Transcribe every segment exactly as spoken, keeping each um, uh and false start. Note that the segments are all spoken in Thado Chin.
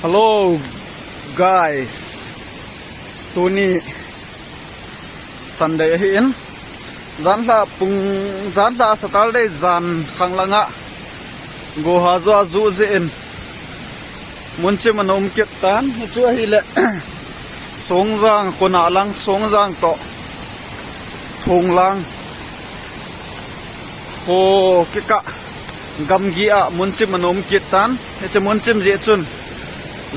Hello, guys. Tuni Sunday ahin. Janlha pung, janlha Saturday jan khang langa. Goha jo aju jin. Munchim ana um kit tan. Hichu ahile. Songjang, Khonlang Songjang to. Thonglang. Ho, kikah gamgi a Munchim ana um kit tan. Hiche Munchim jeh chun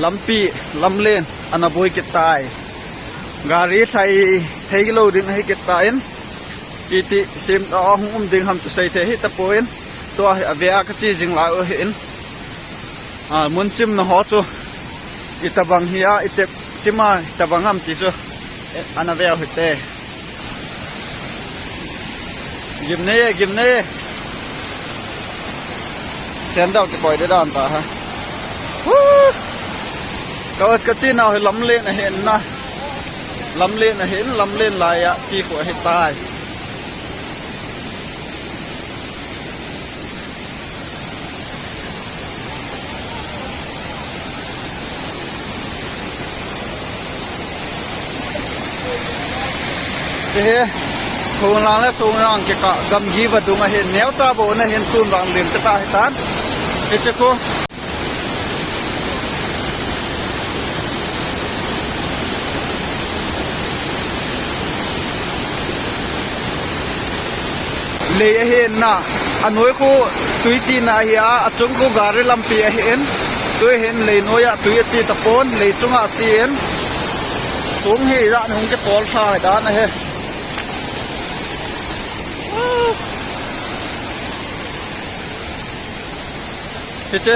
lampi, lamlen ana boi kit tai. Gari lhai thei lou ding ahi kit tan. Iti sem a hung um ding ham chu sei thei hita pon. Tua hi ave a kache jing lai u ahin. A, Munchim na ho chu. Itabang hi a, itep chim a, itabang ham ti chu. E, ana ve u hite. Gimnei e, gimnei e. Sandal kikoi ding dan ta ha. Woo! Ka, kache nau hi lamlen ahin na. Lamlen ahin, lamlen lai a, ti khu ahi tai. Hiche hi, Khonlang le Songjang kikah gamgi vadung ahin, neocha bou ana hin tun vang lim kata hitan. Hiche khu. Lei ahin na, anoi khu tui chena ahi a, achung khu gari lampi ahin, tui hin lei noi a tui ache tapon, lei chunga achen, song hi ijat hung kipol lha dan ahi. Hiche.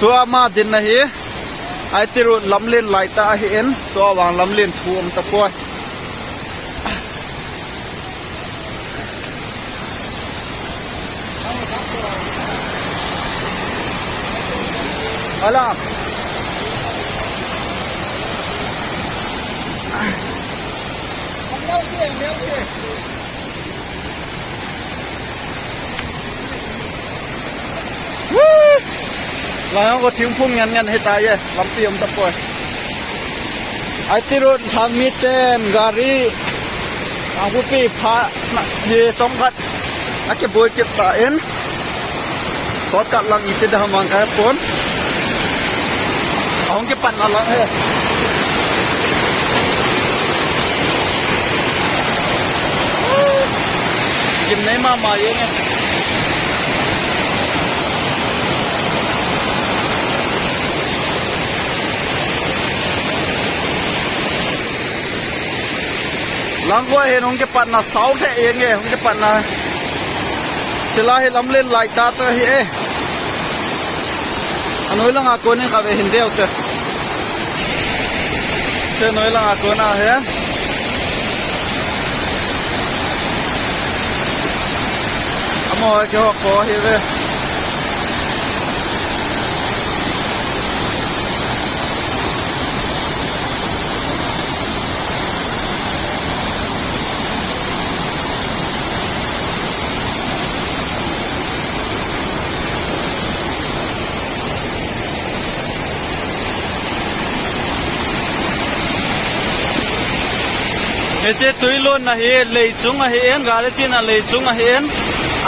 Tua ama dinna hi. I T road lamlen lai ta ahin. Tua vang lamlen thu um tapoi. Ala. Woo! Lai ho ko thingphung ngen ngen hita ye, lampi um tapoi. I T road lhang miten gari, a hupi pha na, hi chomkhat, akiboi kit tan. Shortcut lang iti da hamang ka pon. Ahung kipatna lang he. Gimnei mama jeng e. Langkoi hin hung kipatna sao lheh jeng e, hung kipatna. Chulai hi lamlen lai ta chu ahi e. Anoi langa kon in kave hin deu te. Che noi langa kon ahi. Amaho kihou kho ahi ve. Hiche tui lonna hi lei chung ahin, gari chena lei chung ahin,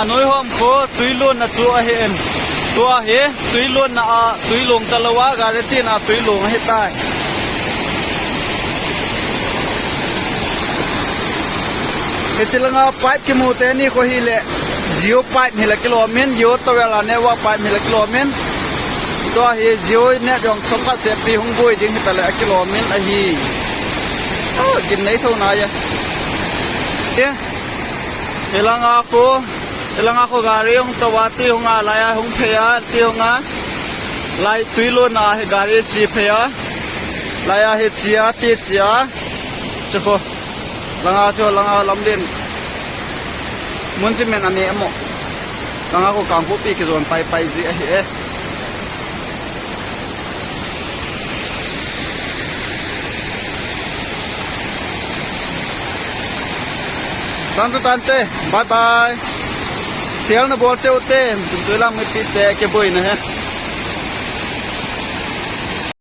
anoi hom kho tui lonna chu ahin. Tua hi tui lonna a, tui long talou a, gari chena tui long ahitai. Hiche langa pipe kimu teni kho hile, Jio pipe hile kilom in, Jio towel a network pipe hile kilom in. Tua hi Jio net jong chomkhat sepi hung boi ding hita le akilom in ahi. Oh, gimnei tho na ya. Ke? Hilanga kho, hilanga kho gari hung tou a ti hung a, lai a hung phei a ti hung a. Lai tui lonna hi gari che phei a. Lai a hi che a, ti che a. Chu kho. Langa chu, langa lamlen. Munchim men ane mo. Langa kho Kangpokpi kijon pai pai ji ahi e. Tan tu tan te, bye bye. Share na bol cheu te, tun tui lang mipi te kiboi na he.